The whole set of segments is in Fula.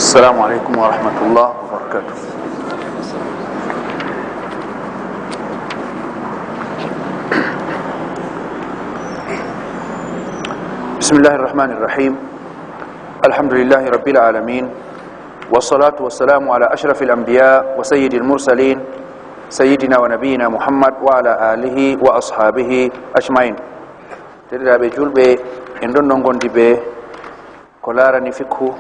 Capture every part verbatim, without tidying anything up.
السلام عليكم ورحمة الله وبركاته. بسم الله الرحمن الرحيم. الحمد لله رب العالمين. والصلاة والسلام على أشرف الأنبياء وسيد المرسلين سيدنا ونبينا محمد وعلى آله وأصحابه أجمعين. Teddiraaɓe juulɓe, en ɗon ɗon ngondi be ko laarani fikhu.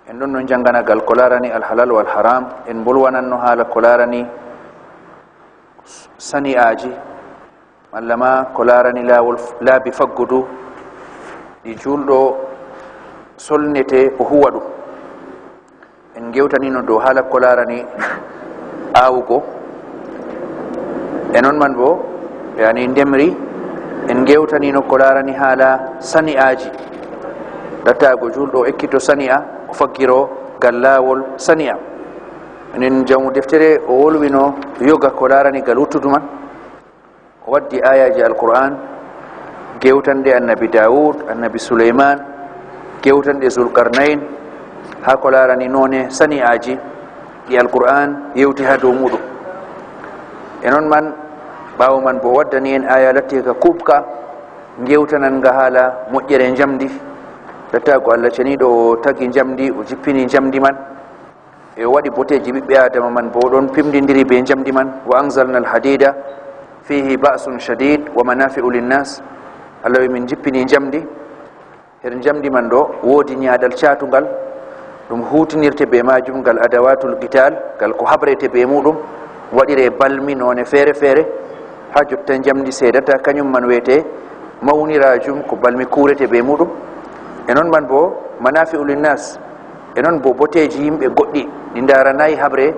En ɗon ɗon jannganagal ko laarani alhalal wal haram. En mbolwananno haala ko laarani sani'aaji, malla ma ko laarani laawol, laabi faggudu ɗi juulɗo solnete o huwa ɗum. En ngewtanino dow haala ko laarani aawugo. E non man bo, yani ndemri, en ngewtanino ko laarani haala sani'aaji. Lattaago juulɗo o ekkito sani'a, o faggiro gal laawol sani'a. Enen jawmu deftere o wolwino yoga ko laarani gal wuttudu man. O waddi ayaji Alqur'an, gewtanɗe Annabi Dawud, Annabi Suleyman, gewtanɗe Zulkarnain, haa ko laarani noone sani'aaji ɗi Alqur'an yewti haa dow muɗum. E non man, ɓaawo man bo o waddani en aya lattiika kuuɓka, ngewtanan nga haala moƴƴere njamndi. Lattaago Allah ceniiɗo o tagi njamndi, o jippini njamndi man. E o waɗi boteeji ɓiɓɓe Aadama man bo ɗon pimdindiri be njamndi man. Wa anzalna alhadida fihi ba'sun shadid wa manafi'u linnas. Allah wi min jippini njamndi. Her njamndi man ɗo woodi nyaaɗal caatungal, ɗum huutinirte be maajum ngal adawatul qital, ngal ko habrete be muɗum, waɗire balmi noone feere-feere. Haa jotta njamndi seedata, kanyum man wiyete mawniraajum, ko balmi kuurete be muɗum. E non man bo manafi'u linnas, e non bo boteeji yimɓe goɗɗi ɗi ndaaranayi habre,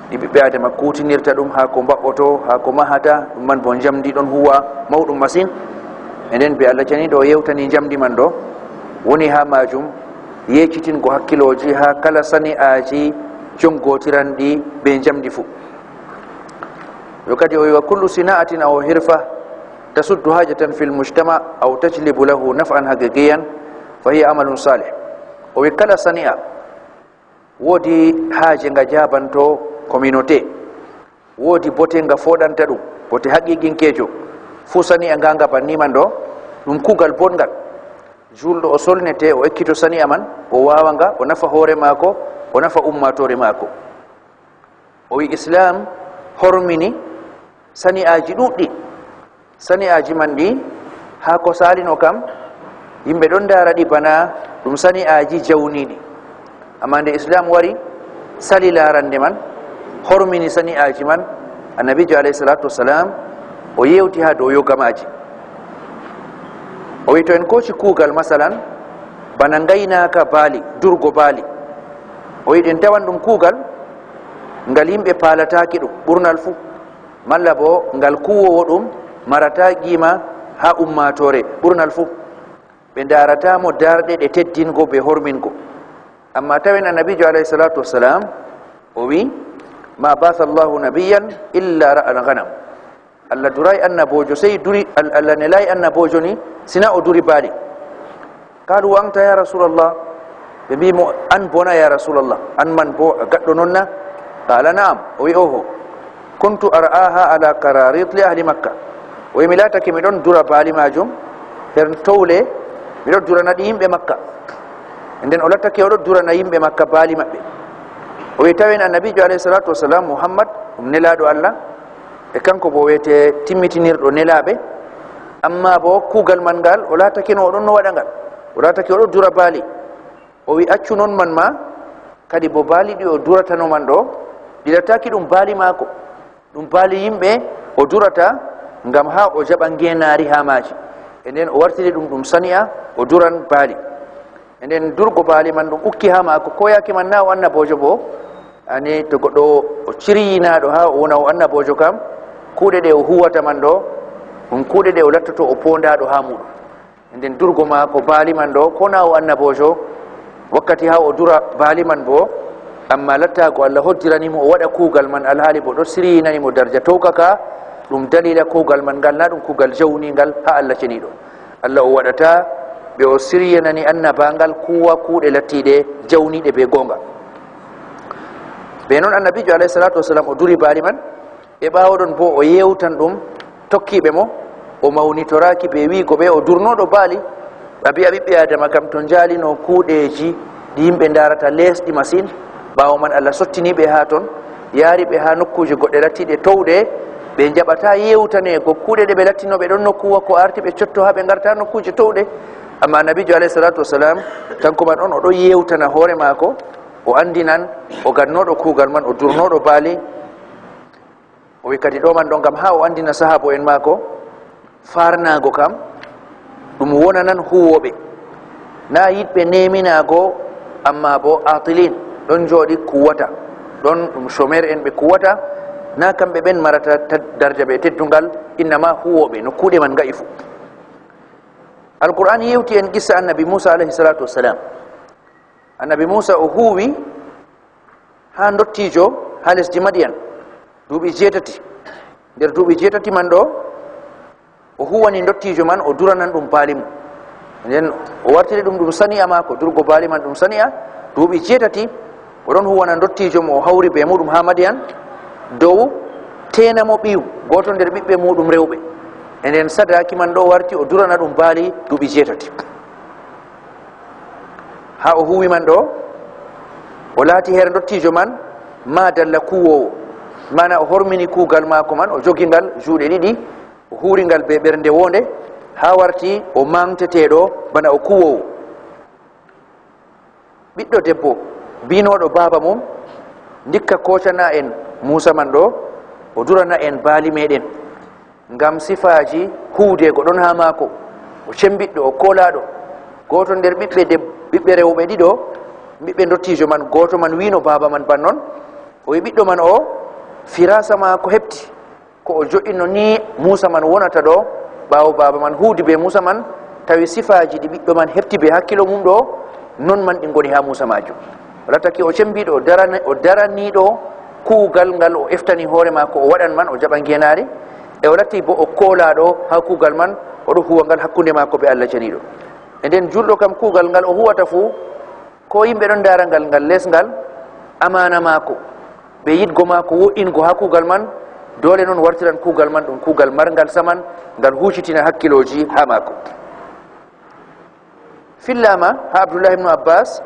ɗi ɓiɓɓe Aadama kuutinirta ɗum haa ko mbaɓɓoto, haa ko mahata, ɗum man bo njamndi ɗon huwa mawɗum masin. E nden be Allah ceniiɗo o yewtani njamndi man ɗo, woni haa maajum yeecitingo hakkilooji haa kala sani'aaji jonngotiranɗi be njamndi fuu. Yo kadi o wi, wa kullu sina'atin aw hirfa tasuddu hajatan fil mujtama aw tajlibu lahu naf'an haqiqiyan fa hiya amalun salih. O wi kala sani'a woodi haaje nga jaabanto communauté, woodi bote nga fooɗanta ɗum, bote haqiqinkeejo. Fuu sani'a nga nga banni man ɗo, ɗum kuugal bongal. Juulɗo o solnete, o ekkito sani'a man, o waawa nga, o nafa hoore maako, o nafa ummaatoore maako. O wi Islam hormini sani'aaji ɗuuɗɗi. Sani'aaji man ɗi, haa ko saalino kam, yimɓe ɗon ndaara ɗi bana ɗum sani'aaji jawniiɗi. Amma nde Islam wari, sali laarande man, hormini sani'aaji man, Annabiijo alayhi salatu wassalam, o yewti haa dow yoga maaji. O wi to en kooci kuugal, masalan, bana ngaynaaka baali, durgo baali. O wi ɗen tawan ɗum kuugal ngal yimɓe paalataaki ɗum, ɓurnal fuu. Malla bo ngal kuuwoowo ɗum marata qiima haa ummaatoore, ɓurnal fuu. Ɓe ndaarata mo darɗe ɗe teddingo be hormingo. Amma tawen Annabiijo alayhi salatu wassalam, o wi, ma ba'atha Allahu nabiyyan illa ra'al ghanam. Allah duray annaboojo, sey duri, Al-, Allah nelay annaboojo ni, sina o duri baali. Qalu, wa anta ya Rasulallah? Ɓe mbi mo, an bona ya Rasulallah, an man bo a gaɗɗo non na? Qala, na'am. O wi, oho. Kuntu ar'aha ala qararit li ahli Makka. O wi, mi laatake mi ɗon dura baali maajum her towle, mi ɗon durana ɗi yimɓe Makka. Nden o laatake o ɗon durana yimɓe Makka baali maɓɓe. O wi, tawen Annabiijo alayhi salatu wassalam, Muhammad, ɗum nelaaɗo Allah, e kanko bo wiyete timmitinirɗo nelaaɓe, amma bo kuugal man ngal, o laatakeno o ɗon no waɗa ngal. O laatake o ɗon dura baali. O wi, accu non man ma, kadi bo baali ɗi o duratano man ɗo, ɗi laataaki ɗum baali maako. Ɗum baali yimɓe o durata, ngam haa o jaɓa ngeenaari haa maaji. E nden o wartiri ɗum ɗum sani'a, o duran baali. E nden durgo baali man ɗum ukki haa maako, ko yaake man na o annaboojo bo. Ani to goɗɗo o ciryinaaɗo haa o wona o annaboojo kam, kuuɗe ɗe o huwata man ɗo, ɗum kuuɗe ɗe o lattoto o poondaaɗo haa muuɗum. Nden durgo maako baali man ɗo, ko na o annaboojo, wakkati haa o dura baali man bo, amma lattaago Allah hoddirani mo o waɗa kuugal man, alhaali bo ɗo siryinani mo darja towka ka, ɗum daliila kuugal man ngal, na ɗum kuugal jawniingal haa Allah ceniiɗo. Allah o waɗata ɓe o siryanani annabaangal kuuwa kuuɗe lattiiɗe jawniiɗe bee goonga. Bee non, annabiijo alayhi salaatu wasalaam o duri baali man, e ɓaawo ɗon boo o yeewtan ɗum tokkiiɓe mo, o mawnitoraaki bee wi'go ɓe o durnooɗo baali. A bi'a ɓiɓɓe Aadama kam to njaalino kuuɗeeji ɗi yimɓe ndaarata leesɗi masin, ɓaawo man Allah sottini ɓe haa ton, yaari ɓe haa nokkuuje goɗɗe lattiiɗe towɗe, ɓe njaɓataa yeewtaneego kuuɗe ɗe ɓe lattino ɓe ɗon no kuuwa ko aarti ɓe cotto haa ɓe ngarta nokkuuje towɗe. Ammaa annabiijo alayhi salaatu wasalaam, kanko man on o ɗon yeewtana hoore maako, o anndinan o gadnooɗo kuugal man, o durnooɗo baali. O wi kadi ɗo man ɗon ngam haa o anndina sahaabo'en maako, faarnaago kam ɗum wonanan huuwooɓe, na yiɗɓe neeminaago, ammaa bo aatiliin, ɗon jooɗi kuuwata, ɗon ɗum chômeur en ɓe kuuwata, na kamɓe ɓen marata tad-, darja bee teddungal, innama huuwooɓe no kuuɗe man nga'i fuu. Alqur'aan yewti en qissa annabi Muusa alayhi salaatu wassalam. Annabi Muusa o huuwi haa ndottiijo haa lesdi Madiyan, duuɓi jeetati. Nder duuɓi jeetati man ɗo, o huuwani ndottiijo man, o duranan ɗum baali mum. Nden o wartiri ɗum, ɗum sani'a maako, durgo baali man ɗum sani'a. Duuɓi jeetati, o ɗon huuwana ndottiijo mo o hawri bee muuɗum haa Madiyan, dow teena mo ɓiyum, gooto nder ɓiɓɓe muuɗum rewɓe. E nden sadaaki man ɗo warti, o durana ɗum baali duuɓi jeetati. Haa o huuwi man ɗo, o laati her ndottiijo man, maadalla kuuwoowo. Maana o hormini kuugal maako man, o jogi ngal juuɗe ɗiɗi, o huuwri ngal bee ɓernde woonde, haa warti o maŋgteteeɗo bana o kuuwoowo. Ɓiɗɗo debbo bi'nooɗo baaba mum, ndikka koocana en Muusa man ɗo, o durana en baali meeɗen. Ngam sifaaji huuwdeego ɗon haa maako, o cembiɗɗo, o koolaaɗo. Gooto nder ɓiɓɓe deb-, ɓiɓɓe rewɓe ɗiɗo, ɓiɓɓe ndottiijo man, gooto man wi'no baaba man ban non, o wi ɓiɗɗo man o, firaasa maako heɓti. Ko o jo'ino ni Muusa man wonata ɗo, ɓaawo baaba man huuwdi bee Muusa man, tawi sifaaji ɗi ɓiɗɗo man heɓti bee hakkiilo mum ɗo, non man ɗi ngoni haa Muusa maajum. O lattake o cembiɗo, o darani-, o daraniiɗo kuugal ngal o eftani hoore maako o waɗan man, o jaɓa ngeenaari, e o latti bo o koolaaɗo haa kuugal man, o ɗo huuwa ngal hakkunde maako bee Allah ceniiɗo. E nden juulɗo kam kuugal ngal o huuwata fuu, ko yimɓe ɗon ndaara ngal, ngal leesngal, amaana maako, bee yiɗgo maako wo'ingo haa kuugal man, doole non wartiran kuugal man ɗum kuugal marngal saman, ngal huucitina hakkiilooji haa maako. Fillaama haa Abdullahi ibnu Abbas,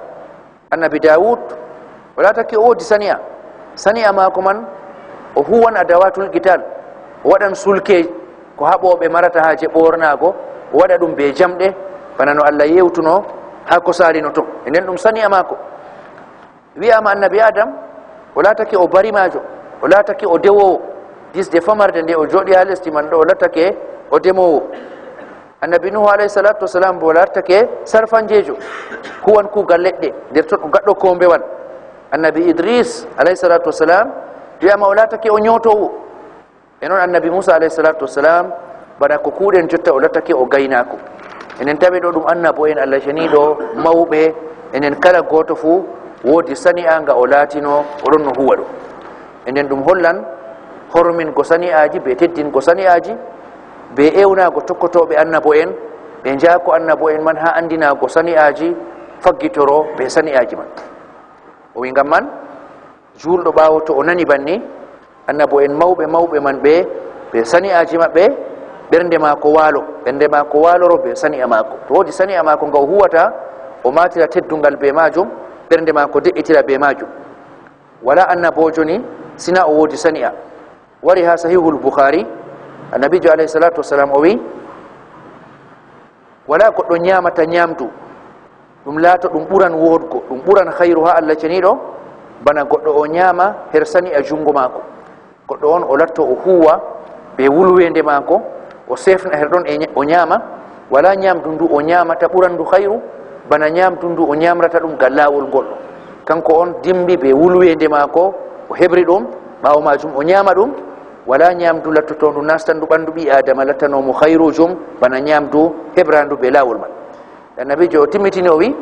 annabi Daawud, o laatake o woodi sani'a. Sani'a maako man, o huuwan adawaatul qital, o waɗan sulke ko haɓooɓe marata haaje ɓoornaago, o waɗa ɗum bee jamɗe, bana no Allah yeewtuno haa ko saalino ton. E nden ɗum sani'a maako. Wi'aama annabi Adam, o laatake o barimaajo, o laatake o dewoowo. Disde famarde nde o jooɗi haa lesdi man ɗo, o laatake o demoowo. Annabi Nuhu alayhi salaatu wassalam bo laatake sarfanjeejo, huwan kuugal leɗɗe, nder ton o gaɗɗo koombewal. Annabi Idris alayhi salaatu wassalam, wi'aama o laatake o nyootoowo. E non annabi Muusa alayhi salaatu wassalam, bana ko kuuɗen jotta, o lattake o gaynaako. Enen tawi ɗo ɗum annabo'en Allah ceniiɗo mawɓe, enen kala gooto fuu woodi sani'a nga o laatino, o ɗon no huwa ɗum. E nden ɗum hollan hormingo sani'aaji, bee teddingo sani'aaji, bee ewnaago tokkotooɓe annabo'en, ɓe njaako annabo'en man haa anndinaago sani'aaji, faggitoro bee sani'aaji man. O wi ngam man, juulɗo ɓaawo to o nani banni, annabo'en mawɓe mawɓe man ɓe, bee sani'aaji maɓɓe, ɓernde maako waalo, ɓernde maako waaloro bee sani'a maako. To woodi sani'a maako nga o huwata, o maatira teddungal bee maajum, ɓernde maako de'itira bee maajum. Walaa annaboojo ni, sina o woodi sani'a. Wari haa Sahihul Bukhari, annabiijo alayhi salaatu wassalam o wi, walaa goɗɗo nyaamata nyaamdu, ɗum laato ɗum ɓuran woodgo, ɗum ɓuran khayru haa Allah ceniiɗo, bana goɗɗo o nyaama her sani'a juŋngo maako. Goɗɗo on o latto o huuwa bee wulweende maako, o seefna her ɗon e nya-, o nyaama. Walaa nyaamdu ndu o nyaamata ɓuran ndu khayru, bana nyaamdu ndu o nyaamrata ɗum gal laawol ngol. Kanko on dimbi bee wulweende maako, o heɓri ɗum, ɓaawo maajum o nyaama ɗum. Walaa nyaamdu lattotoondu nastandu ɓanndu ɓii Aadama lattanoo mo khayruujum, bana nyaamdu heɓraandu bee laawol man. Annabiijo o timmitini o wi,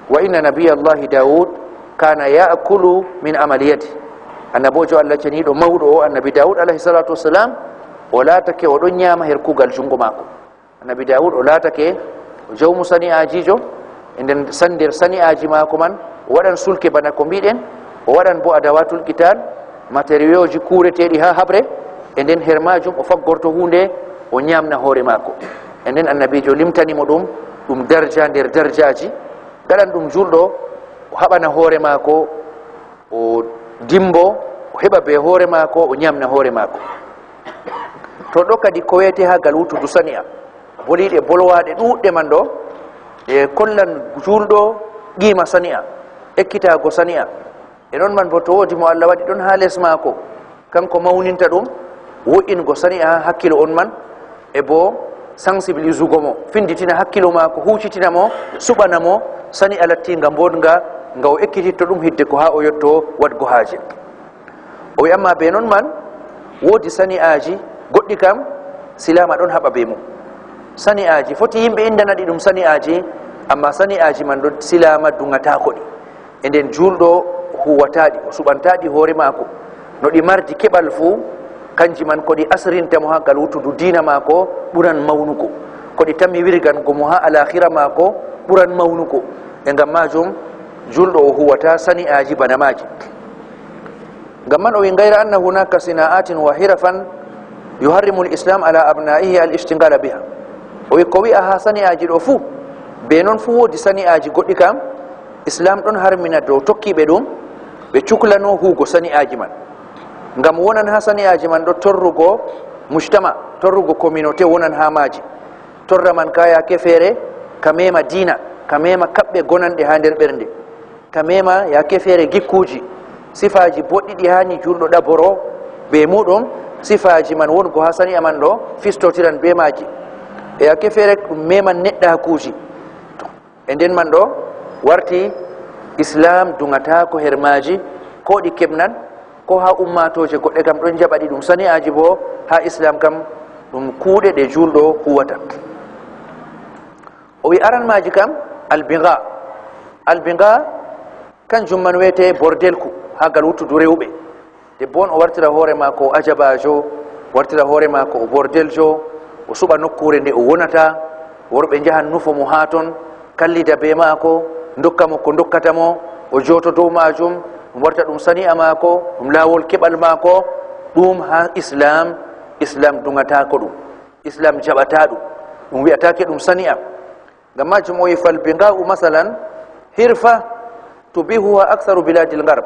"Wa inna nabiyallahi Daawud kana ya'kulu min amali yadi." Annaboojo Allah ceniiɗo mawɗo o, annabi Daawud alayhi salaatu wassalam, o laatake o ɗon nyaama her kuugal juŋngo maako. Annabi Daawud o laatake Jawmu sani'aajiijo, e nden san-, nder sani'aaji maako man, o waɗan sulke bana ko mbiɗen, o waɗan bo adawatul qital, matériaux ji kuureteeɗi haa haɓre, e nden her maajum o faggorto huunde, o nyaamna hoore maako. E nden Annabiijo limtani mo ɗum, ɗum darja nder darjaaji. Gaɗan ɗum juulɗo, o haɓana hoore maako, o dimbo, o heɓa bee hoore maako, o nyaamna hoore maako. To ɗo kadi ko wiyetee haa gal wuttudu sani'a, boliiɗe bolwaaɗe ɗuuɗɗe man ɗo, ɗe kollan juulɗo qiima sani'a, ekkitaago sani'a. E non man bo to woodi mo Allah waɗi ɗon haa les maako, kanko mawninta ɗum, wo'ingo sani'a haa hakkilo on man, e bo sensibiliser-go mo, finditina hakkilo maako, huucitina mo, suɓana mo sani'a lattiinga mbooɗnga, nga o ekkititto ɗum hidde ko haa o yotto waɗgo haaje. O wi'i, amma bee non man, woodi sani'aaji goɗɗi kam, silaama ɗon haɓa bee mum. Sani'aaji foti yimɓe indana ɗi ɗum sani'aaji, amma sani'aaji man ɗon silaama duŋataako ɗi. E nden juulɗo huwata ɗi, o suɓanta ɗi hoore maako. No ɗi mardi keɓal fuu, kanji man ko ɗi asrinta mo haa gal wuttudu diina maako ɓuran mawnugo. Ko ɗi tammi wirgango mo haa alaahira maako ɓuran mawnugo. E ngam maajum, juulɗo o huwata sani'aaji bana maaji. Ngam man o wi'i, "Gayra anna hunaka sina'atin wa hirafan yuharrimu al-Islam ala abna'ihi al-ishtighal biha." O wi'i, ko wi'a haa sani'aaji ɗo fuu, bee non fuu woodi sani'aaji goɗɗi kam, Islam ɗon harmina dow tokkiiɓe ɗum, ɓe cuklano huugo sani'aaji man. Ngam wonan haa sani'aaji man ɗo torrugo mujtama, torrugo communauté wonan haa maaji. Torra man ka yaake feere, ka meema diina, ka meema kaɓɓe gonanɗe haa nder ɓernde. Ka meema yaake feere gikkuuji, sifaaji boɗɗi ɗi haani juulɗo ɗaɓɓoro bee muuɗum, sifaaji man wongo haa sani'a man ɗo fistotiran bee maaji. E yaake feere ɗum meeman neɗɗaakuuji. E nden man ɗo warti Islaam duŋataako her maaji, ko ɗi keɓnan, ko haa ummaatooje goɗɗe kam ɗon njaɓa ɗi ɗum sani'aaji boo, haa Islaam kam ɗum kuuɗe ɗe juulɗo huwata. O wi'i aran maaji kam, albiga. Albiga, kanjum man wiyetee bordelku, haa gal wuttudu rewɓe. Debbo on o wartira hoore maako o ajabaajo, wartira hoore maako o bordeljo, o suɓa nokkuure nde o wonata, worɓe njahan nufo mo haa ton, kallida bee maako, ndokka mo ko ndokkata mo, o jooto dow maajum, ɗum warta ɗum sani'a maako, ɗum laawol keɓal maako, ɗum haa Islaam, Islaam duŋataako ɗum, Islaam jaɓataa ɗum, ɗum wi'ataake ɗum sani'a. Ngam maajum o wi'i, "Fal biga'u masalan hirfa tubihuha aktharu biladil gharb."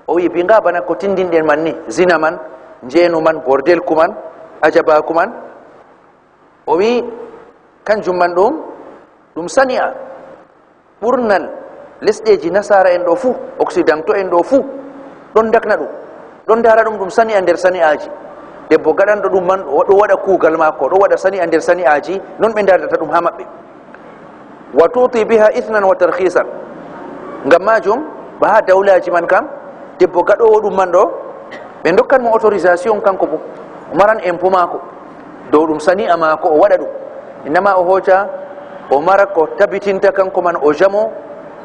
O wi'i, "Biga bana ko tindinɗen man ni, zina man, njeenu man, bordelku man, ajabaaku man." O wi'i, "Kanjum man ɗum, ɗum sani'a. Ɓurnal lesɗeeji nasaara en ɗo fuu, occidentaux en ɗo fuu, ɗon dakna ɗum, ɗon ndaara ɗum, ɗum sani'a nder sani'aaji." Debbo gaɗanɗo ɗum man, o ɗo waɗa kuugal maako, o ɗo waɗa sani'a nder sani'aaji, non ɓe ndaardata ɗum haa maɓɓe. "Wa tuti biha ithnan wa tarkhisan." Ngam maajum, ba haa dawlaaji man kam, debbo gaɗoowo ɗum man ɗo, ɓe ndokkan mo autorisation kanko boo. O maran impôt maako dow ɗum sani'a maako, o waɗa ɗum. Innama o hooca, o mara ko tabitinta kanko man o jamo,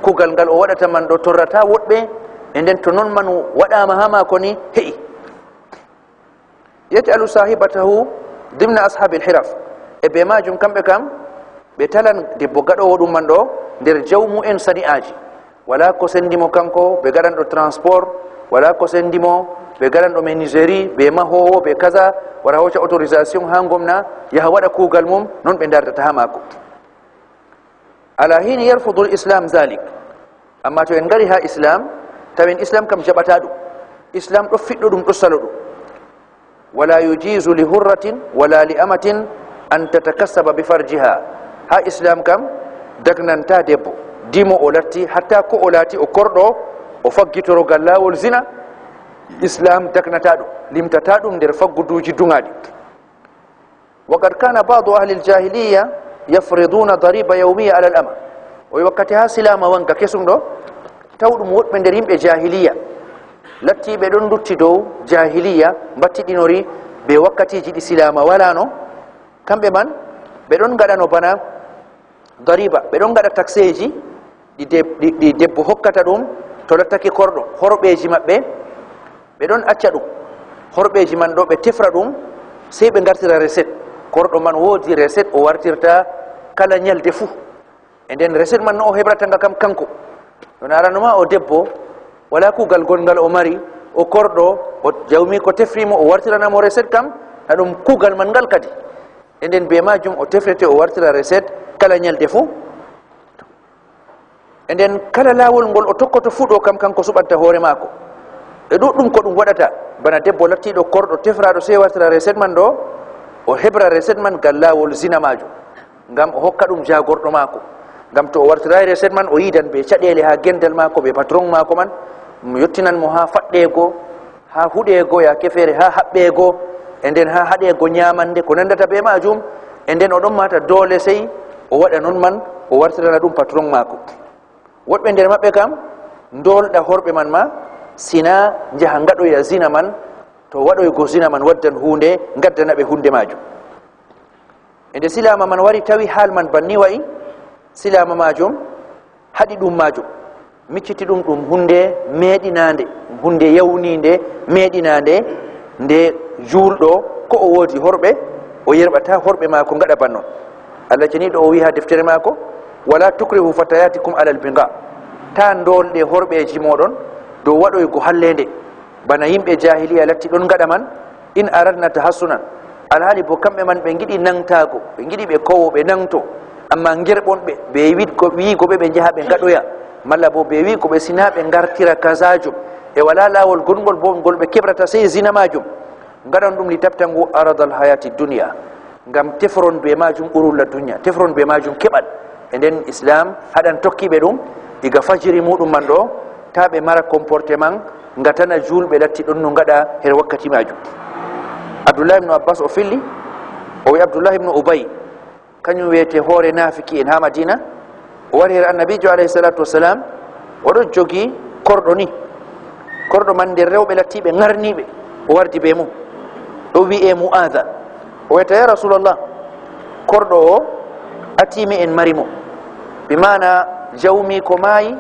kuugal ngal o waɗata man ɗo torrata woɗɓe, e nden to non man waɗaama haa maako ni, he'i. Yaj'alu sahibatahu dimna ashabil hiraf. E bee maajum kamɓe kam, ɓe talan debbo gaɗoowo ɗum man ɗo nder jawmu'en sani'aaji. Walaa ko sendi mo kanko, ɓe gaɗanɗo transport, walaa ko sendi mo, ɓe gaɗanɗo menuiserie, ɓe mahoowo, ɓe kaza, wara hooca autorisation haa ngomna, yaha waɗa kuugal mum, non ɓe ndaardata haa maako. Ala hini yarfudul Islam zalik. Amma to en ngari haa Islam, tawen Islam kam jaɓataa ɗum. Islam ɗo fiɗɗo ɗum, ɗo salo ɗum. Wala yujizu li hurratin wala li amatin an tatakassaba bi farjiha. Haa Islam kam dagnanta debbo, dimo o latti, hatta ko o laati o korɗo, o faggitoro gal laawol zina, Islam dagnataa ɗum, limtataa ɗum nder fagguduuji duŋaaɗi. Wa qad kana ba'du ahli al-jahiliyya yafriduna dariba yawmiyya ala al-ama. O wi'i wakkati haa silaama wanga kesum ɗo, tawɗum woɗɓe nder yimɓe jahiliyya, lattiiɓe ɗon ndutti dow jahiliyya, mbattiɗinori bee wakkatiiji ɗi silaama walaano. Kamɓe man, ɓe ɗon ngaɗano bana dariba, ɓe ɗon ngaɗa takseeji ɗi deb-, ɗi, ɗi debbo hokkata ɗum to lattake korɗo, horɓeeji maɓɓe, ɓe ɗon acca ɗum. Horɓeeji man ɗo ɓe tefra ɗum, sey ɓe ngartira recette. Korɗo man woodi recette o wartirta kala nyalde fuu. E nden recette man no o heɓrata nga kam kanko. No arano ma o debbo, wala kuugal gonngal o mari, o korɗo, o jawmi ko tefri mo, o wartirana mo recette kam, na ɗum kuugal man ngal kadi. E nden be majum o tefrete, o wartira recette kala ñalde fuu. E nden kala laawol ngol o tokkoto fuu ɗo kam kanko suɓanta hoore maako. E ɗuɗɗum ko ɗum waɗata, bana debbo lattiiɗo korɗo tefraaɗo sey wartira recette man ɗo, o heɓra recette man gal laawol zina maajum. Ngam o hokka ɗum jaagorɗo maako. Ngam to o wartiraay recette man, o yiidan be caɗeele haa gendal maako, be patron maako man, mo yottinan mo haa faɗɗeego, haa huɗeego, yaake feere haa haɓɓeego, e nden haa haɗeego ñaamande ko nandata be maajum, e nden o ɗon mata doole sey o waɗa non man, o wartirana ɗum patron maako. Woɗɓe nder maɓɓe kam ndoolɗa horɓe man ma, sina njaha ngaɗoya zina man, to waɗoygo zina man waddan huunde, ngaddana ɓe huunde maajum. E nde silaama man wari tawi haal man banni wa'i, silaama maajum haɗi ɗum maajum, micciti ɗum, ɗum huunde meeɗinaande, ɗum huunde yawniinde, meeɗinaande, nde juulɗo ko o woodi horɓe, o yerɓata horɓe maako ngaɗa bannon. Allah ceniiɗo o wi'i haa deftere maako, "Wala tukrihu fatayatikum alal biga." Taa ndoolɗe horɓeeji mooɗon dow waɗoygo halleende, bana yimɓe jaahiliya latti ɗon ngaɗa man, "in aradna tahassunan." Alhaali bo kamɓe man ɓe ngiɗi nangtaago, ɓe ngiɗi ɓe kowo, ɓe nangto, amma ngerɓon ɓe, be wi'go, wi'go ɓe, ɓe njaha ɓe ngaɗoya, malla bo be wi'go ɓe sina ɓe ngartira kazaajum. E wala laawol gonngol bo ngol ɓe keɓrata sey zina maajum. Ngaɗon ɗum li tabtagu aradal hayati dunya, ngam tefron be maajum urulla dunya, tefron be maajum keɓal. E nden Islam haɗan tokkiiɓe ɗum, iga fajiri muɗum man ɗo, taa ɓe mara comportement ngatana juulɓe latti ɗon no ngaɗa her wakkati maajum. Abdullah ibn Abbas o filli, o wi Abdullah ibn Ubay, kañum wiyete hoore naafiki'en haa Madina. O wari her Annabiijo alayhi salatu wassalam, o ɗon jogi korɗo ni. Korɗo man nder rewɓe lattiiɓe ŋarniiɓe, o wardi be mum. Ɗo wi'e Mu'aza. O wi'ata, "Ya Rasulallah, korɗo o atiime'en mari mo." Bi maana jawmiiko maayi,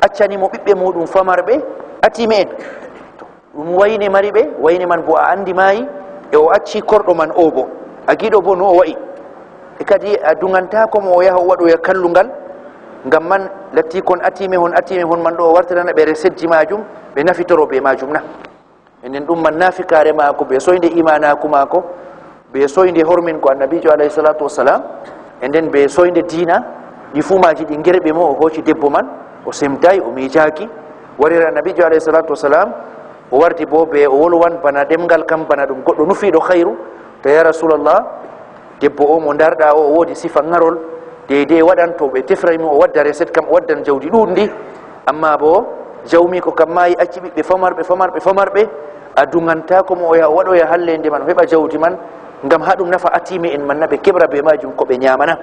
accani mo ɓiɓɓe muɗum famarɓe, atiime'en. Ɗum wayne mari ɓe, wayne man bo a anndi maayi, e o acci korɗo man o bo. A giɗo bo no o wa'i. E kadi a duŋantaako mo o yaha o waɗoya kallungal, ngam man latti kon atiime hon, atiime hon man ɗo o wartirana ɓe resedji maajum, ɓe nafitoro be maajum na. Enen ɗum man naafikaare maako, be soynde imaanaaku maako, be soynde hormin ko Annabiijo alayhi salatu wassalam, e nden be soynde diina, ɗi fuu maaji ɗi ngerɓe mo, o hooci debbo man, o semtaay, o miijaaki, warira Annabiijo alayhi salatu wassalam, o wardi bo be o wolwan bana ɗemngal kam, bana ɗum goɗɗo nufiiɗo khayru, to, "Ya Rasulallah, debbo o mo ndarɗa o, o woodi sifa ŋarol, deydey waɗan to ɓe tefray mo, o wadda reset kam, o waddan jawdi ɗuuɗndi, amma bo jawmiiko kam maayi, acci ɓiɓɓe famarɓe, famarɓe, famarɓe, a duŋantaako mo o yaha o waɗoya halleende man, o heɓa jawdi man, ngam haa ɗum nafa atiime'en man na, ɓe keɓra be maajum ko ɓe nyaamana."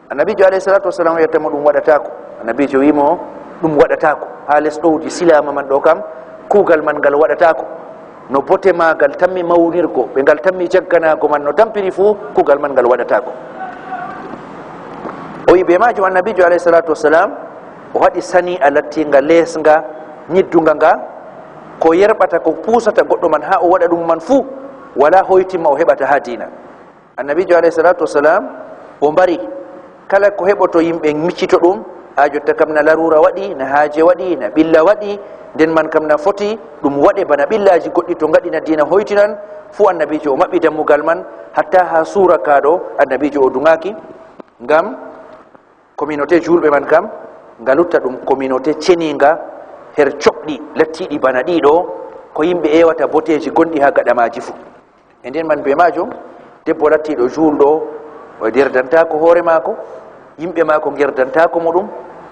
Annabiijo alayhi salatu wassalam o yetta mo ɗum waɗataako. Annabiijo wi'i mo ɗum waɗataako. Haa les ɗowdi silaama man ɗo kam, kuugal man ngal waɗataako. No bote maagal tammi mawnirgo, ɓe ngal tammi jagganaago man no tampiri fuu, kuugal man ngal waɗataako. O wi'i be maajum Annabiijo alayhi salatu wassalam o haɗi sani'a lattiinga leesnga, nyiddunga nga, ko yerɓata, ko puusata goɗɗo man haa o waɗa ɗum man fuu, walaa hoytimma o heɓata haa diina. Annabiijo alayhi salatu wassalam o mbari kala ko heɓoto yimɓe miccito ɗum, haa jotta kam na laruura waɗi, na haaje waɗi, na ɓilla waɗi, nden man kam na foti ɗum waɗe bana ɓillaaji goɗɗi to ngaɗi na diina hoytinan, fuu Annabiijo o maɓɓi dammugal man, hatta haa suura ka ɗo Annabiijo o duŋaaki, ngam communauté juulɓe man kam nga lutta ɗum communauté ceniinga her coɓɗi lattiiɗi bana ɗii ɗo, ko yimɓe ewata boteeji gonɗi haa gaɗa maaji fuu. E nden man be maajum, debbo lattiiɗo juulɗo, o yerdantaako hoore maako, yimɓe maako ngerdantaako mo ɗum,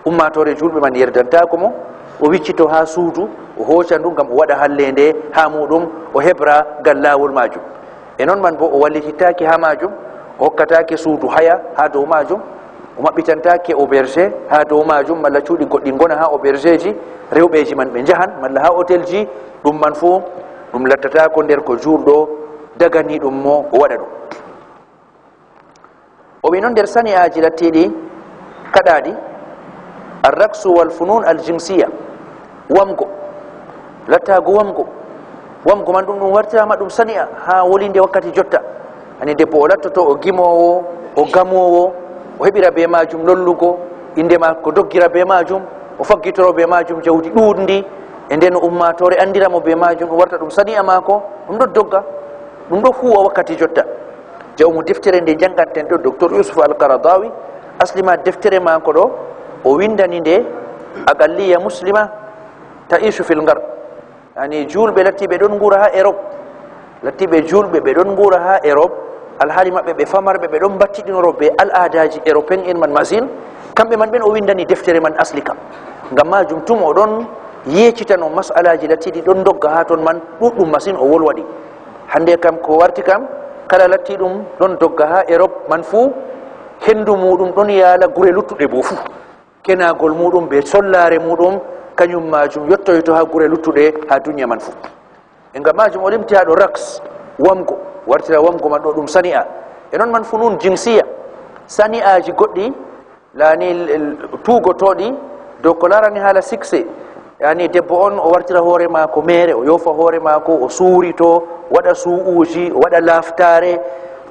ummaatoore juulɓe man yerdantaako mo, o wiccito haa suudu, o hooca ndu ngam o waɗa halleende haa muuɗum, o hebra ngal laawol maajum. E non man bo o wallitittaake haa maajum, o hokkataake suudu haya haa dow maajum, o maɓɓitantaake auberge haa dow maajum, malla cuuɗi goɗɗi ngona haa aubergeji, rewɓeji man ɓe njahan, malla haa hotelji, ɗum man fuu ɗum lattataako nder ko juulɗo daganiiɗum mo o waɗa ɗum. O wi non nder sani'aaji lattiiɗi kaɗaaɗi, arraksu wal funun al jinsiya, wamgo, lattaago wamgo. Wamgo man ɗum, ɗum wartiraama ɗum sani'a haa wolinde wakkati jotta. Ani debbo o lattoto o gimoowo, o gamoowo, O heɓira bee maajum lollugo, innde maako doggira bee maajum, o faggitoro bee maajum jawdi ɗuuɗndi, e nden ummaatoore anndira mo bee maajum, ɗum warta ɗum sani'a maako, ɗum ɗon dogga, ɗum ɗon huuwa wakkati jotta. Jawmu deftere nde njannganten ɗo, Doktor Yusuf Al-Qaradawi, asli ma deftere maako ɗo, o winndani nde aqalliya muslima, ta'ishu fil ngar. Yani, juulɓe lattiiɓe ɗon nguura haa Erop. Lattiiɓe juulɓe ɓe ɗon nguura haa Erop. Alhaali maɓɓe ɓe famarɓe, ɓe ɗon mbattiɗinoro bee al'aadaaji Erope'en man masin. Kamɓe man ɓen o winndani deftere man asli kam. Ngam maajum tum o ɗon yeecitano mas'alaaji lattiiɗi ɗon ndogga haa ton man ɗuuɗɗum masin o wolwa ɗi. Hannde kam ko warti kam, kala lattiiɗum ɗon dogga haa Erop man fuu, henndu muuɗum ɗon yaala gure luttuɗe boo fuu. Kenaagol muuɗum bee sollaare muuɗum, kanyum maajum yottoyto haa gure luttuɗe haa duniya man fuu. E ngam maajum o limti haa ɗo raks, wamgo, wartira wamgo man ɗo ɗum sani'a. E non man funun jinsiya, sani'aaji goɗɗi, laani l-, l-, tuugotooɗi dow ko laarani haala sikse. Yani, debbo on o wartira hoore maako meere, o yoofa hoore maako, o suurito, waɗa suu'uuji, o waɗa laaftaare,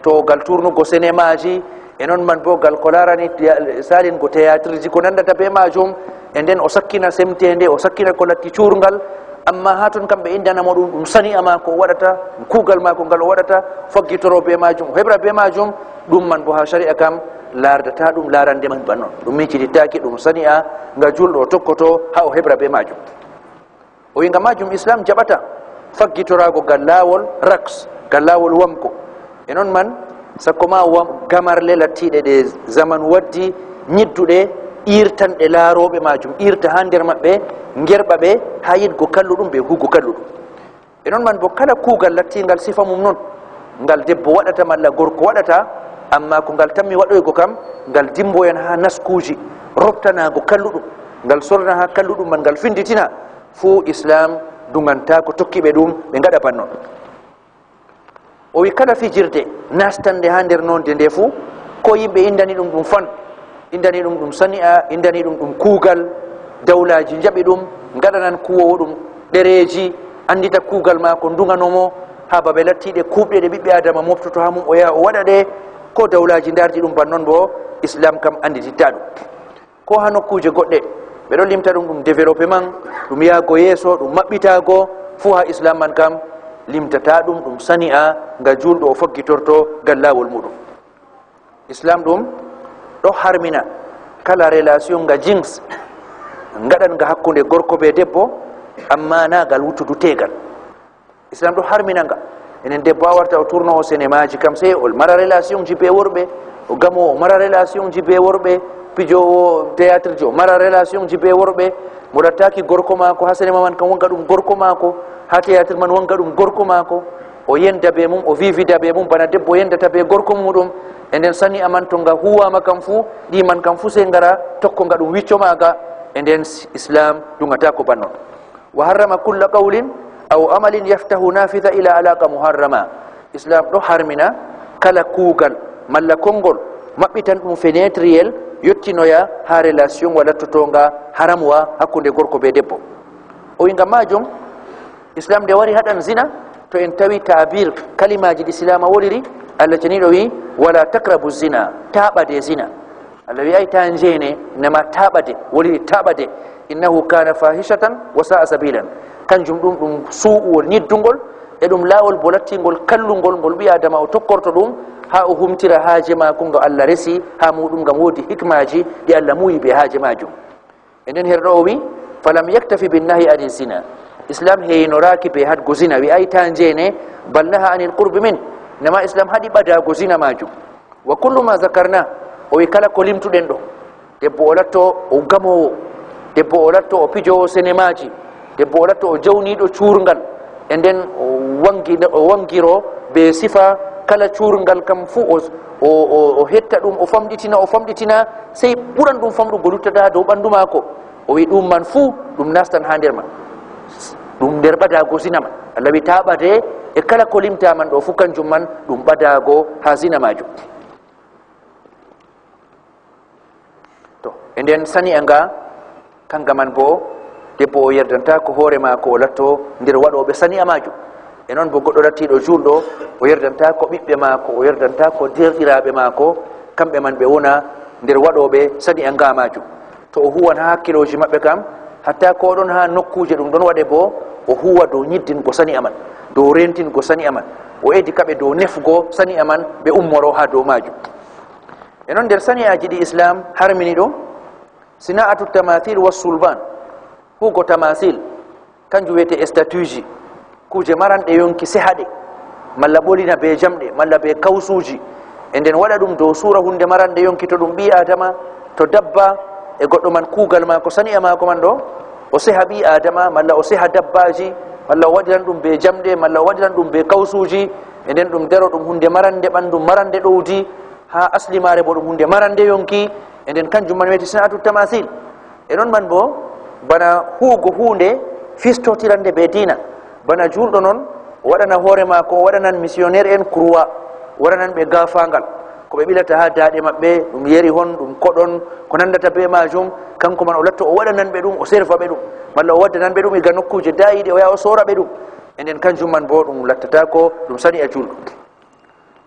to gal turnugo senemaaji, e non man boo gal ko laarani tiya-, saalingo teyatirji ko nandata bee maajum, e nden o sakkina semteende, o sakkina ko latti cuurngal, ammaa haa ton kam ɓe inndana mo ɗum, ɗum sani'a maako o waɗata, ɗum kuugal maako ngal o waɗata, faggitoro bee maajum, o heɓra bee maajum, ɗum man boo haa sari'a kam laardataa ɗum laarande man bana non. Ɗum miijitittaake, ɗum sani'a nga juulɗo o tokkoto haa o heɓra bee maajum. O wi ngam maajum Islaam jaɓataa faggitoraago ngal laawol raks, ngal laawol wamgo. E non man, sakko ma wam-, gamarle lattiiɗe ɗe zamanu waddi, nyidduɗe, iirtanɗe laarooɓe maajum, iirta haa nder maɓɓe, ngerɓa ɓe haa yiɗgo kalluɗum bee huugo kalluɗum. E non man boo, kala kuugal lattiingal sifa mum non, ngal debbo waɗata malla gorko waɗata, ammaa ko ngal tammi waɗoygo kam, ngal dimboyan haa naskuuji, roftanaago kalluɗum, ngal sorna haa kalluɗum man, ngal finnditina, fuu Islaam duŋantaako tokkiiɓe ɗum ɓe ngaɗa bannon. O wi kala fijirde nastanɗe haa nder nonde nde fuu, ko yimɓe inndani ɗum ɗum fan, inndani ɗum ɗum sani'a, inndani ɗum ɗum kuugal, dawlaaji njaɓi ɗum, ngaɗanan kuuwoowo ɗum ɗereeji, anndita kuugal maako, nduŋano mo haa babe lattiiɗe kuuɓɗe ɗe ɓiɓɓe Aadama moftoto haa mum, o yaha o waɗa ɗe, ko dawlaaji ndardi ɗum bannon boo, Islaam kam annditittaa ɗum. Ko haa nokkuuje goɗɗe, ɓe ɗon limta ɗum, ɗum développement, ɗum yahgo yeeso, ɗum maɓɓitaago, fuu haa Islaam man kam limtataa ɗum, ɗum sani'a nga juulɗo o faggitorto ngal laawol muuɗum. Islaam ɗum ɗo harmina kala relation nga jins ngaɗan nga hakkunde gorko bee debbo, ammaa naa ngal wuttudu teegal. Islaam ɗo harmina nga. Enen debbo a warta o turno o senemaaji kam, sey o mara relation ji bee worɓe, o gamo o mara relation ji bee worɓe, pijoowo théâtre ji o mara relation ji bee worɓe, mo lattaaki gorko maako, haa senema man kam wonga ɗum gorko maako, haa théâtre man wonga ɗum gorko maako, o yenda bee mum, o vivida bee mum, bana debbo yendata bee gorko muuɗum. E nden sani'a man to nga huuwaama kam fuu, ɗi man kam fuu sey ngara tokko nga ɗum wicco maaga. E nden s-, Islaam duŋataako bannon. Wa harrama kulla qawlin aw amalin yaftahu nafida ila alaqa muharrama. Islaam ɗo harmina kala kuugal malla konngol maɓɓitan ɗum fenetriyel yottinoya haa relation wa lattotonga haramwa hakkunde gorko bee debbo. O wi ngam maajum, Islaam nde wari haɗan zina, to en tawi taabir kalimaaji ɗi Islaama woliri, Allah ceniiɗo wi, wala taqrabu zina, taa ɓade zina. Allah wi'ay taa njeene, nama taa ɓade, woliri taa ɓade. Innahu kana fahishatan wa sa'a sabilan. Kanjum ɗum, ɗum suu'uwol nyiddungol, e ɗum laawol bo lattingol kallungol, ngol ɓii Aadama o tokkorto ɗum, haa o humtira haaje maako ngo Allah resi haa muuɗum, ngam woodi hikmaaji ɗi Allah muuyi bee haaje maajum. E nden her ɗo o wi, falam yaktafi bin nahyi ani zina. Islaam heynoraaki bee haɗgo zina, wi'ay taa njeene, bal naha anil qurbi min. Nama Islaam haɗi ɓadaago zina maajum. Wa kullu ma zakarna, o wi kala ko limtuɗen ɗo. Debbo o latto o gamoowo, debbo o latto o pijoowo senemaaji, debbo o latto o jawniiɗo cuurngal, e nden o wangi-, o wangiro bee sifa kala cuurngal kam fuu o, o, o, o hetta ɗum, o famɗitina, o famɗitina, sey ɓuran ɗum famɗugo luttata dow ɓanndu maako. O wi ɗum man fuu ɗum nastan haa nder man. Ɗum nder ɓadaago zina man. Allah wi taa ɓade e kala ko limta man ɗo fuu, kanjum man ɗum ɓadaago haa zina maajum. To, e nden sani'a nga, kanga man boo, debbo o yerdantaako hoore maako o latto nder waɗooɓe sani'a maajum. E non boo goɗɗo lattiiɗo juulɗo, o yerdantaako ɓiɓɓe maako, o yerdantaako deerɗiraaɓe maako, kamɓe man ɓe wona nder waɗooɓe sani'a ngaa maajum. To o huwan haa hakkilooji maɓɓe kam, hatta ko o ɗon haa nokkuuje ɗum ɗon waɗe boo, o huwa dow nyiddingo sani'a man, dow reentingo sani'a man. O edi kaɓe dow nefgo sani'a man, ɓe ummoro haa dow maajum. E non nder sani'aaji ɗi Islaam harmini ɗum, sina'atu tamathil wa sulban, hugo tamasil, kanjum wiyete statueji, kuuje maranɗe yonki sehaɗe, malla ɓolina bee jamɗe, malla bee kawsuuji. E nden waɗa ɗum dow suura huunde maranɗe yonki, to ɗum ɓii Aadama, to dabba, e goɗɗo man kuugal maako, sani'a maako man ɗo, o seha ɓii Aadama, malla o seha dabbaaji, malla o waɗiran ɗum bee jamɗe, malla o waɗiran ɗum bee kawsuuji. E nden ɗum daro ɗum huunde maranɗe ɓanndu, maranɗe ɗowdi, haa asli maare boo ɗum huunde maranɗe yonki. E nden kanjum man wiyete sina'atu tamasil. E non man boo, bana huugo huunde fistotirande bee diina. Bana juulɗo non, o waɗana hoore maako, o waɗanan missionnaire en croix, o waɗanan ɓe gaafaaŋgal. Ko ɓe ɓilata haa daaɗe maɓɓe, ɗum yeri hon, ɗum koɗon, ko nandata bee maajum, kaŋko man o latto o waɗanan ɓe ɗum, o serva ɓe ɗum. Malla o waddanan ɓe ɗum iga nokkuuje daayiiɗe, o yaha o soora ɓe ɗum. E nden kanjum man boo ɗum lattataako ɗum sani'a juulɗo.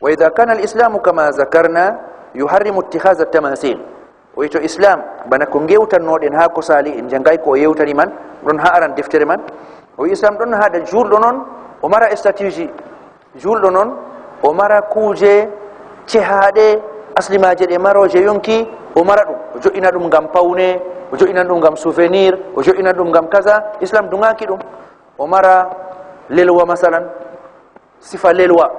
Wa idha kana al-islamu kama zakarna yuharrimu ittikhadha at-tamathil. O wi to Islam, bana ko ngewtannoɗen haa ko sali, en jangaay ko o yewtani man, ɗon haa aran deftere man. O wi Islam ɗon haɗa juulɗo non o mara statueji, juulɗo non o mara kuuje cehaaɗe, asli maaje ɗe marooje yonki, o mara ɗum, o jo'ina ɗum ngam pawne, o jo'ina ɗum ngam souvenir, o jo'ina ɗum ngam kaza. Islam duŋaaki ɗum. O mara lelwa, masalan, sifa lelwa,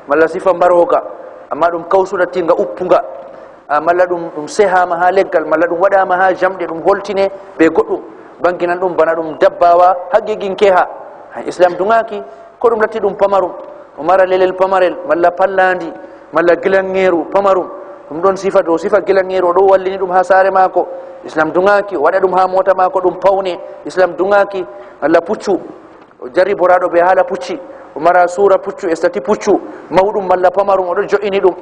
malla sifa mbarooga, amma ɗum kawsu lattinga uppunga, a, malla ɗum, ɗum sehaama haa leggal, malla ɗum waɗaama haa jamɗe, ɗum holtine bee goɗɗum, baŋginan ɗum bana ɗum dabbaawa haqiiqinkeha. Hay Islam duŋaaki, ko ɗum latti ɗum pamarum, o mara lelel pamarel, malla pallaandi, malla gilaŋgeeru pamarum, ɗum ɗon sifa dow sifa gilaŋgeeru, o ɗon wallini ɗum haa saare maako. Islam duŋaaki, o waɗa ɗum haa moota maako, ɗum pawne. Islam duŋaaki, malla puccu, o jarriboraaɗo bee haala pucci, o mara suura puccu, e stati puccu, mawɗum malla pamarum, o ɗon jo'ini ɗum,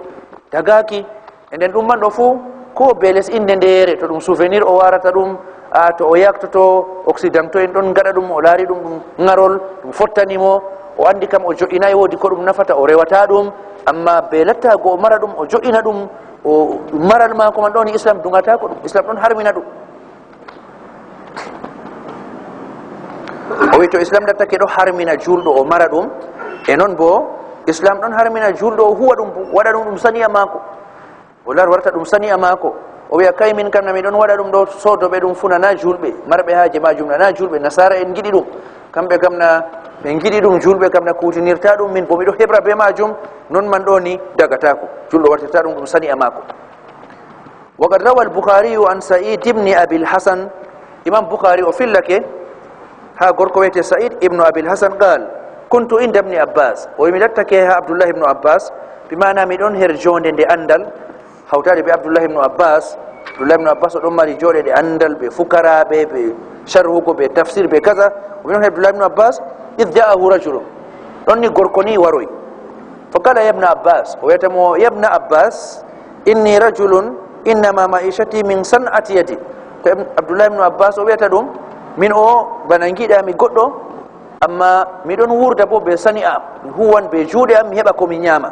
dagaaki. E nden ɗum man ɗo fuu, ko bee les innde ndeere, to ɗum souvenir o warata ɗum, a, to o yaktoto, Occidento'en ɗon ngaɗa ɗum, o laari ɗum, ɗum ŋarol, ɗum fottani mo, o anndi kam o jo'inaay, woodi ko ɗum nafata, o rewata ɗum, amma bee lattaago o mara ɗum, o jo'ina ɗum, o, ɗum maral maako man ɗo ni, Islam duŋataako ɗum, Islam ɗon harmina ɗum. O wi to Islam lattake ɗo harmina juulɗo o mara ɗum, e non boo Islam ɗon harmina juulɗo o huwa ɗum, waɗa ɗum, ɗum sani'a maako. O laar warta ɗum sani'a maako. O wi'a, kay, min kam na mi ɗon waɗa ɗum ɗo, soodoɓe ɗum fuu na, na juulɓe, marɓe haaje maajum na, na juulɓe, nasaara'en ngiɗi ɗum. Kamɓe kam na ɓe ngiɗi ɗum, juulɓe kam na kuutinirta ɗum, min boo mi ɗo heɓra bee maajum, non man ɗo ni dagataako. Juulɗo wartirta ɗum, ɗum sani'a maako. Wa qad rawa al-Bukhari an Sa'id ibn Abi al-Hasan. Imam Bukhari o fillake haa gorko wiyete Sa'id ibn Abi al-Hasan qal, kuntu inda ibn Abbas. O wi mi lattake haa Abdullah ibn Abbas, bi maana mi ɗon her joonde nde anndal, hawtaade bee Abdullah ibn Abbas. Abdullah ibn Abbas o ɗon mari jooɗeeɗe anndal bee fukaraaɓe, bee sharhugo, bee tafsir, bee kaza. O wi non Abdullah ibn Abbas, idh ja'ahu rajulun. Ɗon ni gorko ni waroyi. Fa qala, ya ibn Abbas, o wi'ata mo, ya ibn Abbas, inni rajulun innama ma'ishati min san'ati yadi. To Ibn, Abdullah ibn Abbas o wi'ata ɗum, min o bana ngiɗa mi goɗɗo, amma mi ɗon wurda bo be sani'a, mi huwan be juuɗe am, mi heɓa ko mi nyama.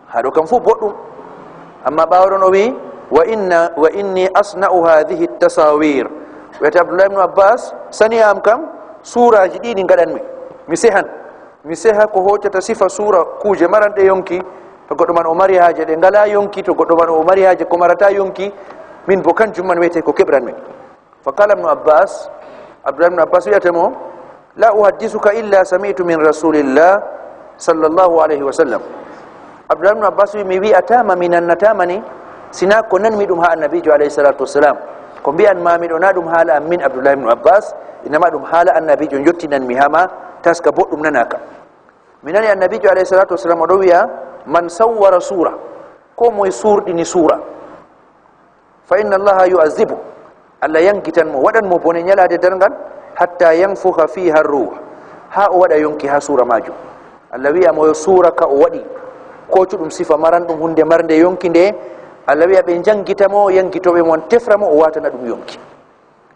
Haa ɗo kam fuu boɗɗum. Amma ɓaawo ɗon o wi, wa inna, wa inni asna'u hadhihi tasawir. Wi'ata Abdullah ibn Abbas, sani'a am kam, suuraji ɗiɗi ngaɗanmi. Mi sehan. Mi seha ko hoocata sifa suura kuuje maranɗe yonki, to goɗɗo man o mari haaje ɗe ngalaa yonki, to goɗɗo man o mari haaje ko marata yonki, min bo kanjum man wiyete ko keɓranmi. Fa qala ibnu Abbas, Abdullah ibnu Abbas wi'ata mo, la uhaddisuka illa sami'tu min rasulillah sallallahu alayhi wa sallam. Abdullah ibnu Abbas wi, mi wi'ata ma, mi nannata ma ni, sina ko nanmi ɗum haa annabiijo alayhi salatu wassalam. Ko mbi'an ma mi ɗo, na ɗum haala am min Abdullah ibnu Abbas, inama ɗum haala annabiijo njottinanmi haa ma, taska boɗɗum nanaaka. Mi nani annabiijo alayhi salatu wassalam o ɗo wi'a, man sawwara suura, ko moye suurɗini suura, fa inna Allaha yu'azzibu, Allah yangitan mo, waɗan mo bone nyalaade darngal, hatta yanfuha fiha ruh, haa o waɗa yonki haa suura maajum. Allah wi'a mo yo suura ka o waɗi, koocuɗum sifa maranɗum huunde marnde yonki nde, Allah wi'a ɓe njangita mo, yangitooɓe mo on tefra mo, o waatana ɗum yonki.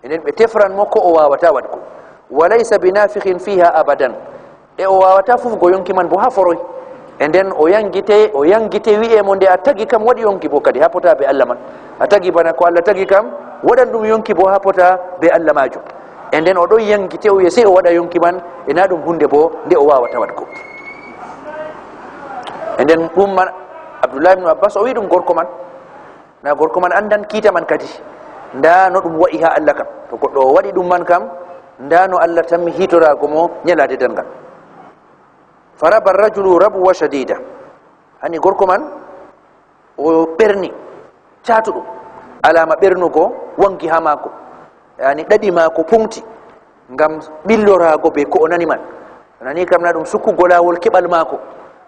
Enen ɓe tefran mo ko o waawata waɗgo. Wa laysa binafikhin fiha abadan. E o waawata fufgo yonki man bo haa foroy. E nden o yangite, o yangite wi'e mo, nde a tagi kam waɗi yonki bo kadi, haa pota be Allah man. A tagi bana ko Allah tagi kam, waɗan ɗum yonki bo haa pota be Allah maajum. E nden o ɗon yangite, o wi'e sey o waɗa yonki man, e na ɗum hunde bo nde o waawata waɗgo. E nden ɗum man, Abdullahi ibn Abbas o wi'i ɗum gorko man, na gorko man andan kiita man kadi. Nda no ɗum wa'i haa Allah kam. To goɗɗo o waɗi ɗum man kam, nda no Allah tammi hiitoraago mo nyalaade darngal. Faraba rajulu rabuwa shadida. Hani gorko man o ɓerni caatuɗum. Alaama ɓernugo wangi haa maako. Yani ɗaɗi maako puŋti ngam ɓilloraago be ko o nani man. O nani kam na ɗum sukkugo laawol keɓal maako.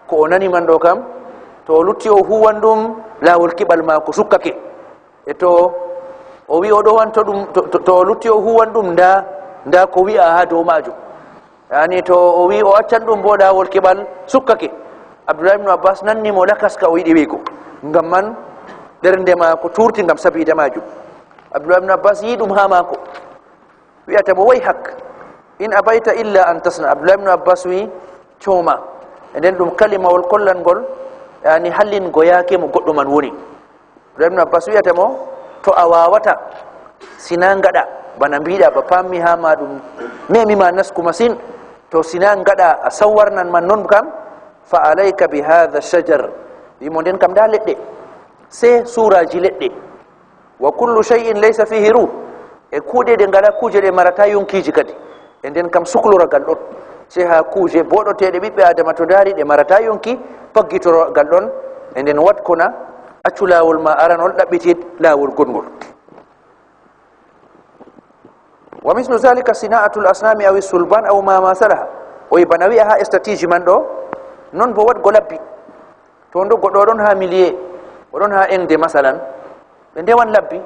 Ko o nani man ɗo kam, to o lutti o huwan ɗum, laawol keɓal maako sukkake. E to o wi o ɗowanto ɗum, to, to, to o lutti o huwan ɗum, nda, nda ko wi'a haa dow maajum. Yani to o wi o accan ɗum bo, laawol keɓal sukkake. Abdullahi ibn Abbas nanni mo lakas ka o yiɗi wi'go. Ngam man ɓernde maako turti ngam sabiida maajum. Abdullahi ibn Abbas yi ɗum haa maako. Wi'ata mo, "Way hak, in abaita illa an tasna." Abdullahi ibn Abbas wi, "Cooma." E nden ɗum kalimawol kollangol, yani hallingo yaake mo goɗɗo man woni. Abdullahi ibn Abbas wi'ata mo, "To a waawata, sina ngaɗa bana mbiɗa ba pammi haa ma ɗum memi ma nasku masin. To sina ngaɗa a sawwarnan man non kam, fa alayka bi hadha shajar." Wi mo, "Nden kam nda leɗɗe, se suuraji leɗɗe. Wa kullu shay'in laysa fihi ruh." E kuuɗe ɗe ngala kuuje ɗe marata yonkiji kadi. E nden kam sukloragal ɗon. Se haa kuuje boɗoteeɗe ɓiɓɓe Adama to ndaari ɗe marata yonki, paggitorogal ɗon. E nden wat kona, accu laawol ma aranol, ɗaɓɓitit laawol goɗngol. Wa mislu zalika sina'atul asnami aw sulban aw ma masalaha. O yi bana wi'a haa statiji man ɗo, non bo waɗgo labbi. To ndo goɗɗo o ɗon haa miliye, o ɗon haa ende masalan, ɓe ndewan labbi.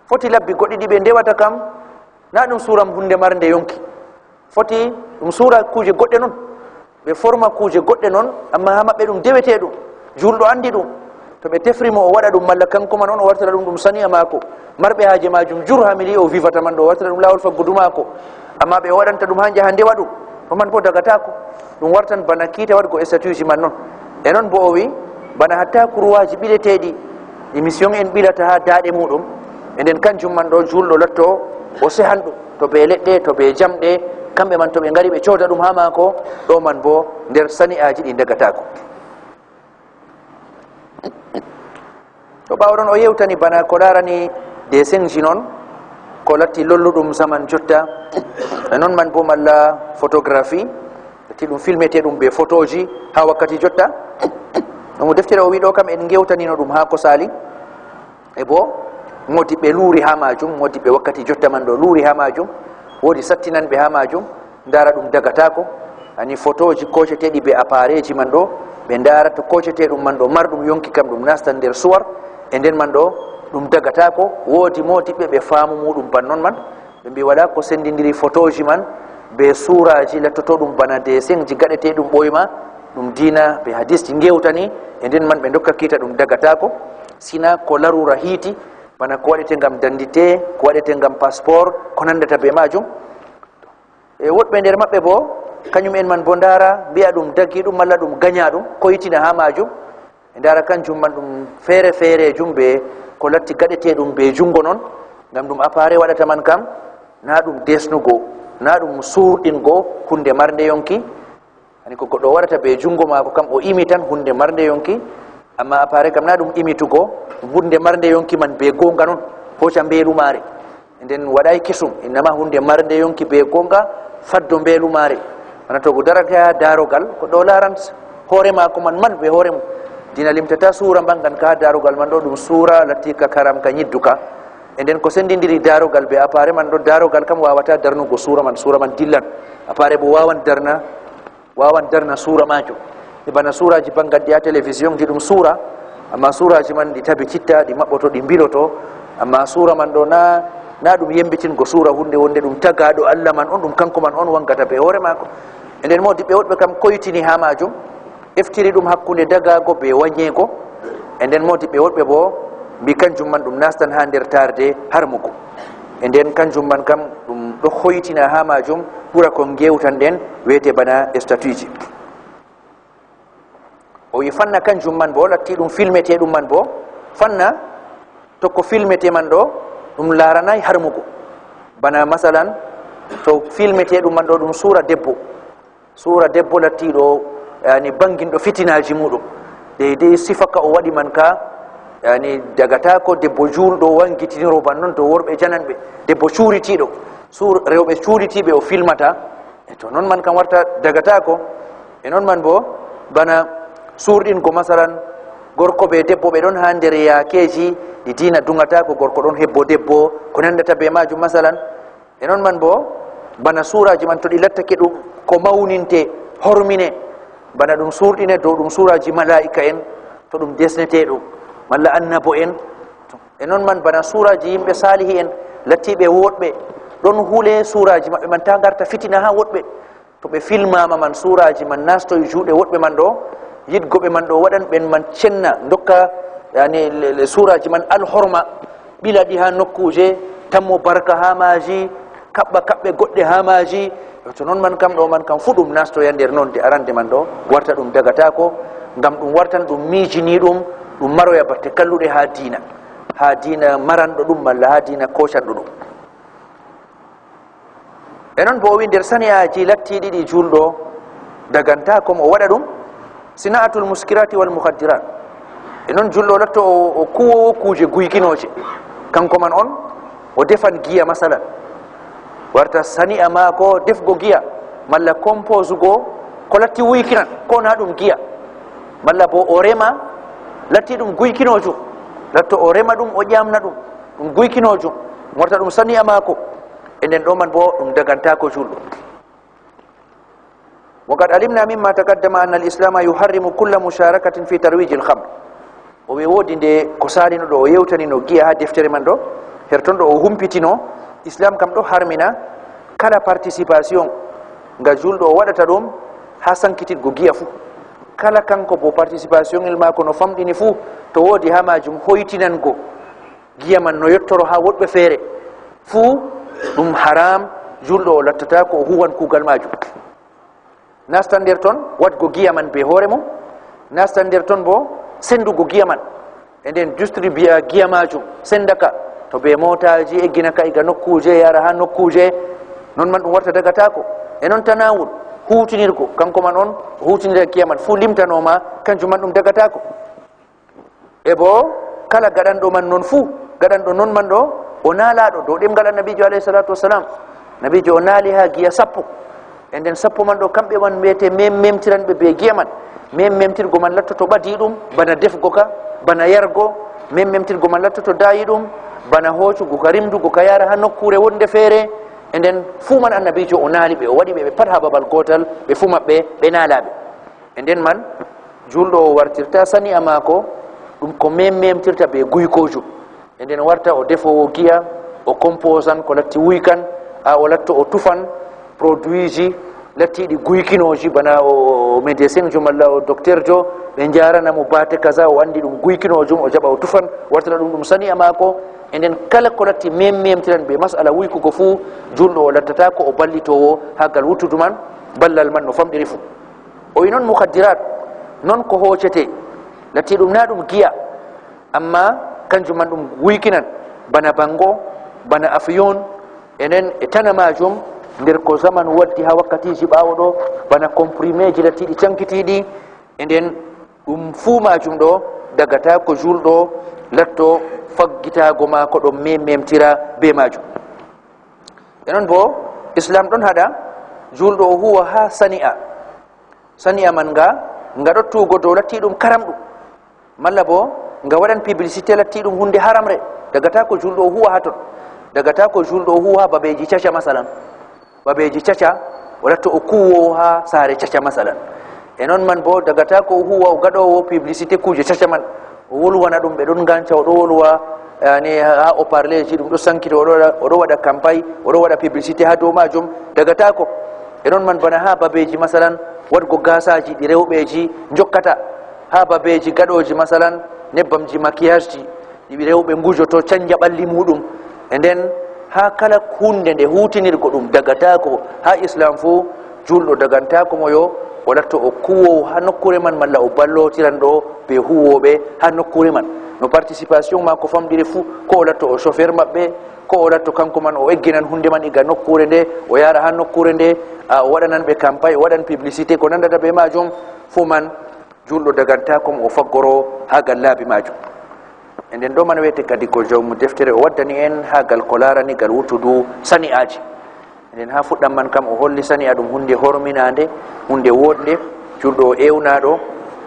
Foti labbi goɗɗi ɗi ɓe ndewata kam, na ɗum suura hunde marnde yonki. Foti ɗum suura kuuje goɗɗe non, ɓe forma kuuje goɗɗe non, amma haa maɓɓe ɗum deweteeɗum. Juulɗo andi ɗum. To ɓe tefri mo o waɗa ɗum, malla kanko man on o wartata ɗum, ɗum sani'a maako. Marɓe haaje maajum jur haa miliye o vivata man ɗo, o wartata ɗum laawol faggudu maako. Amma ɓe waɗanta ɗum haa njaha ndewa ɗum, to man bo dagataako. Ɗum wartan bana kiita waɗgo statutji man non. E non bo o wi, bana hatta kurwaaji ɓileteeɗi, ɗi mission en ɓilata haa daaɗe muɗum, e nden kanjum man ɗo juulɗo latto o sehan ɗum, to be leɗɗe, to be jamɗe, kamɓe man to ɓe ngari ɓe cooda ɗum haa maako, ɗo man bo nder sani'aaji ɗi dagataako. To ɓaawo ɗon o yewtani bana ko laarani dessinji non, ko latti lolluɗum zaman jotta, e non man bo malla photographie, latti ɗum filmete ɗum be photoji haa wakkati jotta. Ɗum deftere o wi ɗo kam en ngewtanino ɗum haa ko sali. E bo, moodi ɓe luuri haa maajum, moodi ɓe wakkati jotta man ɗo luuri haa maajum, woodi sattinanɓe haa maajum, ndaara ɗum dagataako. Ani fotooji kooceteeɗi be appareilji man ɗo, ɓe ndaara to kooceteeɗum man ɗo marɗum yonki kam ɗum nastan nder suwar, e nden man ɗo ɗum dagataako. Woodi moodi ɓe, ɓe faamu muuɗum ban non man, ɓe mbi wala ko sendindiri fotooji man be suuraaji lattotoɗum bana dessinji gaɗeteeɗum ɓoyma, ɗum diina be hadisji ngewtani, e nden man ɓe ndokka kiita ɗum dagataako, sina ko larura hiiti, bana ko waɗete ngam dandite, ko waɗete ngam passeport, ko nandata be maajum. E woɗɓe nder maɓɓe bo, kañum en man bo ndaara, mbi'a ɗum dagi ɗum malla ɗum gaña ɗum, koytina haa maajum. Ɓe ndaara kanjum man ɗum feere feerejum be ko latti gaɗeteeɗum be junngo non, ngam ɗum appareil waɗata man kam, na ɗum desnugo, na ɗum suurɗingo huunde marnde yonki. Ani ko goɗɗo waɗata be junngo maako kam, o imitan huunde marnde yonki, amma appareil kam na ɗum imitugo, ɗum huunde marnde yonki man be goonga non, hooca mbeelu maare. Nden waɗaay kesum, innama huunde marnde yonki be goonga, faddo mbeelu maare. Mana to go darake haa daarogal, goɗɗo laaran hoore maako man, man be hoore mum. Diina limtata suura mbaŋgan ka haa daarogal man ɗo, ɗum suura latti ka karam ka nyidduka. E nden ko sendindiri daarogal be appareil man ɗo, daarogal kam waawata darnugo suura man, suura man dillan. Appareil bo waawan darna, waawan darna suura maajum. E bana suuraaji baŋngal ɗi haa télévision ji ɗum suura, amma suuraaji man ɗi tabititta, ɗi maɓɓoto, ɗi mbiloto. Amma suura man ɗo na, na ɗum yembitingo suura huunde wonde ɗum tagaaɗo Allah man on, ɗum kanko man on waŋgata be hoore maako. E nden moodiɓɓe woɗɓe kam koytini haa maajum, eftiri ɗum hakkunde dagaago be wanyeego. E nden moodiɓɓe woɗɓe bo mbi kanjum man ɗum nastan haa nder taarde harmugo. E nden kanjum man kam ɗum ɗo hoytina haa maajum ɓura ko ngewtanɗen, weete bana statutji. O wi fanna kanjum man bo, latti ɗum filmete ɗum man bo, fanna to ko filmete man ɗo, ɗum laaranaay harmugo. Bana masalan, to filmete ɗum man ɗo, ɗum suura debbo. Suura debbo lattiiɗo, yani, banginɗo fitinaaji muuɗum. Deydey sifa ka o waɗi man ka, yani, dagataako debbo juulɗo wangitiniro ban non to worɓe jananɓe. Debbo cuuritiiɗo, suur-, rewɓe cuuritiiɓe o filmata. E to non man kam warta dagataako. E non man bo, bana suurɗingo, masalan, gorko be debbo ɓe ɗon haa nder yaakeeji ɗi diina duŋataako, gorko ɗon hebbo debbo, ko nandata be maajum, masalan. E non man bo, bana suuraaji man to ɗi lattake ɗum ko mawninte, hormine, bana ɗum suurɗine dow ɗum suuraaji malaa'ika'en, to ɗum desneteeɗum, malla annabo'en. E non man bana suuraaji yimɓe saalihi'en, lattiiɓe wooɗɓe, ɗon hule suuraaji maɓɓe man taa ngarta fitina haa woɗɓe. To ɓe filmaama man, suuraaji man nastoy juuɗe woɗɓe man ɗo, yiɗgo ɓe man ɗo waɗan ɓen man cenna, ndokka, yani, le, le, suuraaji man alhorma, ɓila ɗi haa nokkuuje, tammo barka haa maaji, kaɓɓa kaɓɓe goɗɗe haa maaji. To non man kam ɗo man kam fuu ɗum nastoya nder nonde arande man ɗo, warta ɗum dagataako, ngam ɗum wartan ɗum miijiniiɗum, ɗum maroya batte kalluɗe haa diina, haa diina maranɗo ɗum malla haa diina koocanɗo ɗum. E non bo o wi nder sani'aaji lattiiɗi ɗi juulɗo dagantaako mo o waɗa ɗum, sina'atul muskirati wal mukhaddirat. E non juulɗo latto o, o kuwoowo kuuje guykinooje. Kanko man on, o defan giya masalan. Warta sani'a maako defgo giya, malla komposugo ko latti wuykinan, ko na ɗum giya. Malla bo o rema, latti ɗum guykinoojum. Latto o rema ɗum, o ƴamna ɗum, ɗum guykinoojum. Warta ɗum sani'a maako. E nden ɗo man bo ɗum dagantaako juulɗo. وقد علمنا مما تقدم أن الإسلام يحرم كل مشاركة في ترويج الخمر. O wi woodi nde ko saalino ɗo, o yewtanino giya haa deftere man ɗo, her ton ɗo o humpitino, Islam kam ɗo harmina kala participation nga juulɗo o waɗata ɗum haa sankititgo giya fuu. Kala kanko bo participation il maako no famɗini fuu, to woodi haa maajum hoytinango giya man no yottoro haa woɗɓe feere fuu, ɗum haram, juulɗo o lattata ko o huwan kuugal maajum. Nastan nder ton waɗgo giya man be hoore mum, nastan nder ton bo sendugo giya man, e nden distribuya giya maajum, sendaka to be mootaaji, eggina ka iga nokkuuje, yara haa nokkuuje, non man ɗum warta dagataako. E non tanawul, huutinirgo, kanko man on huutinira giya man fuu limtanooma, kanjum man ɗum dagataako. E bo kala gaɗanɗo man non fuu, gaɗanɗo non man ɗo, o naalaaɗo dow ɗemngal Annabiijo alayhi salatu wassalam. Nabiijo o naali haa giya sappo. E nden sappo man ɗo, kamɓe man mbiyete mememtiranɓe be giya man. Mememtirgo man lattoto ɓadiiɗum, bana defgo ka, bana yargo. Mememtirgo man lattoto daayiiɗum, bana hoocugo ka, rimdugo ka, yara haa nokkuure wonde feere. E nden fuu man Annabiijo o naali ɓe, o waɗi ɓe, ɓe pat haa babal gootal, ɓe fuu maɓɓe ɓe naalaaɓe. E nden man, juulɗo o wartirta sani'a maako ɗum ko mememtirta be guykoojum. E nden warta o defoowo giya, o composan ko latti wuykan, haa o latto o tufan produitji lattiiɗi guykinooji, bana o, o médecin jo malla o docteur jo, ɓe njaarana mo baate kaza, o anndi ɗum guykinoojum, o jaɓa o tufan, wartana ɗum ɗum sani'a maako. E nden kala ko latti mememtiran be masala wuykugo fuu, juulɗo o lattata ko o ballitoowo haa gal wuttudu man, ballal man no famɗiri fuu. O wi non mukhaddirat, non ko hoocete, latti ɗum na ɗum giya, amma kanjum man ɗum wuykinan, bana bango, bana afiyun, e nden e tana maajum, nder ko zamanu waddi haa wakkatiiji ɓaawo ɗo, bana comprimeji lattiiɗi cankitiiɗi, e nden ɗum fuu maajum ɗo dagata ko juulɗo latto faggitaago maako ɗon mememtira be maajum. E non bo, Islam ɗon haɗa juulɗo o huwa haa sani'a. Sani'a man nga, nga ɗottugo dow lattiiɗum karamɗum. Malla bo, nga waɗan publicité lattiiɗum huunde haramre. Dagata ko juulɗo o huwa haa ton. Dagata ko juulɗo o huwa haa babeeji caca, masalan. Babeeji caca, o latto o kuwoowo haa saare caca, masalan. E non man bo, dagata ko o huwa o gaɗoowo publicité kuuje caca man. O wolwana ɗum, ɓe ɗon nganca, o ɗo wolwa, yani, haa haut-parleurji, ɗum ɗo sankita, o ɗo waɗa, o ɗo waɗa campagne, o ɗo waɗa publicité haa dow maajum, dagataako. E non man bana haa babeeji, masalan, waɗgo gaasaaji ɗi rewɓeji njokkata, haa babeeji gaɗooji, masalan, nebbamji makiyaasji, ɗi rewɓe ngujoto, canja ɓalli muuɗum. E nden, haa kala huunde nde huutinirgo ɗum dagataako, haa Islam fuu, juulɗo dagantaako mo yo O latto o kuwoowo haa nokkuure man, malla o ballootiran ɗo ɓe huwooɓe haa nokkuure man. No participation maako famɗiri fuu, ko o latto o chauffeur maɓɓe, ko o latto kanko man o egginan huunde man iga nokkuure nde, o yaara haa nokkuure nde, a, o waɗanan ɓe campagne, o waɗan publicité, ko nanndata bee maajum, fuu man juulɗo dagantaako mo o faggoro haa gal laabi maajum. E nden ɗo man wiyete kadi ko jawmu deftere o waddani en haa gal ko laarani gal wuttudu sani'aaji. E nden haa fuɗɗam man kam o holli sani'a ɗum huunde horminaande, huunde wooɗnde, juulɗo o ewnaaɗo,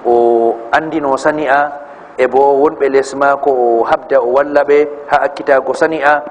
o anndino sani'a, e bo wonɓe les maako o habda o walla ɓe haa akkitaago sani'a,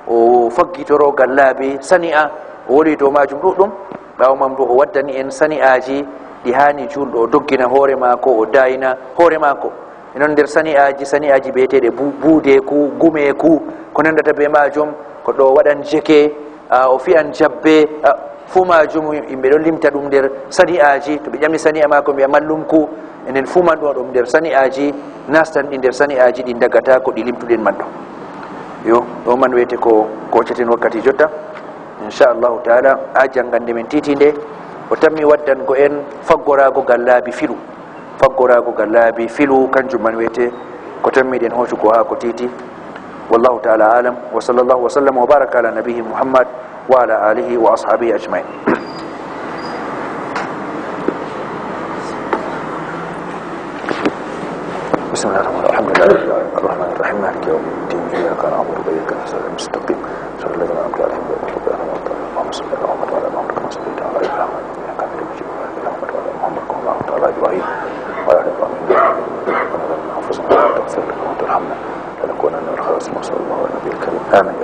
o faggitoro gal laabi sani'a, o woli dow maajum ɗuɗɗum. Ɓaawo man bo o waddani en sani'aaji ɗi haani juulɗo o doggina hoore maako, o daayina hoore maako. E non nder sani'aaji, sani'aaji bi'eteeɗe bu-, buudeeku, gumeeku, ko nanndata bee maajum, ko ɗo waɗan jeke, a, o fiyan jabbe, a, fuu maajum yimɓe ɗon limta ɗum nder sani'aaji. To ɓe ƴami sani'a maako, mbi'a mallumku, enen fuu man ɗo ɗum nder sani'aaji, nastan ɗi nder sani'aaji ɗi ndagata ko ɗi limtuɗen man ɗo. Yo, ɗo man wiyete ko kooceten wakkati jotta. Inchallahu taala, haa janngande men tiitinde, o tammi waddango en faggoraago gal laabi filu. Faggoraago gal laabi filu, kanjum man wiyete ko tammiɗen hoocugo haa ko tiiti. Wallahu taala alam. Wa sallallahu wa sallam wa baraka ala nabiyyi Muhammad wa ala alihi wa ashabihi ajmain. بسم الله الرحمن الرحيم. الحمد لله رب العالمين. الرحمن الرحيم. مالك يوم الدين. إياك نعبد وإياك نستعين. اهدنا الصراط المستقيم. صراط الذين أنعمت عليهم غير المغضوب عليهم ولا الضالين. اللهم صل على محمد وعلى آل محمد كما صليت على إبراهيم وعلى آل إبراهيم إنك حميد مجيد. وبارك على محمد وعلى آل محمد كما باركت على إبراهيم وعلى آل إبراهيم في العالمين إنك حميد مجيد. ربنا ظلمنا أنفسنا ولا تغفر لنا وترحمنا لنكونن من الخاسرين. وصلى الله على النبي الكريم. آمين.